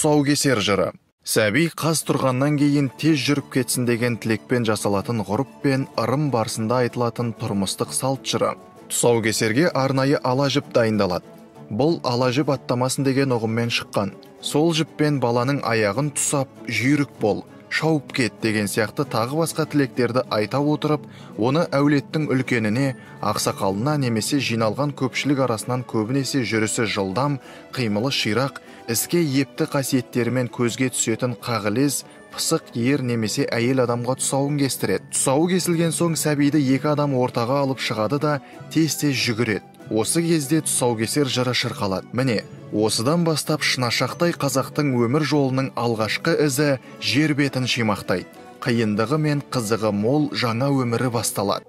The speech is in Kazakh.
Тұсаукесер жыры. Сәби қаз тұрғаннан кейін тез жүріп кетсін деген тілекпен жасалатын ғұрып пен ырым барысында айтылатын тұрмыстық салт жыры. Тұсаукесерге арнайы ала жіп дайындалады. Бұл ала жіп аттамасын деген ұғыммен шыққан. Сол жіппен баланың аяғын тұсап, жүйрік бол, шауып кет деген сияқты тағы басқа тілектерді айта отырып, оны әулеттің үлкеніне, ақсақалына немесе жиналған көпшілік арасынан көбінесе жүрісі жылдам, қимылы ширақ, іске епті қасиеттерімен көзге түсетін қағылез, пысық ер немесе әйел адамға тұсауын кестіреді. Тұсауы кесілген соң сәбиді екі адам ортаға алып шығады да тез-тез жүгіреді. Осы кезде тұсаукесер жыры шырқалады. Міне, осыдан бастап шынашақтай қазақтың өмір жолының алғашқы ізі жер бетін шимақтайды. Қиындығы мен қызығы мол жаңа өмірі басталады.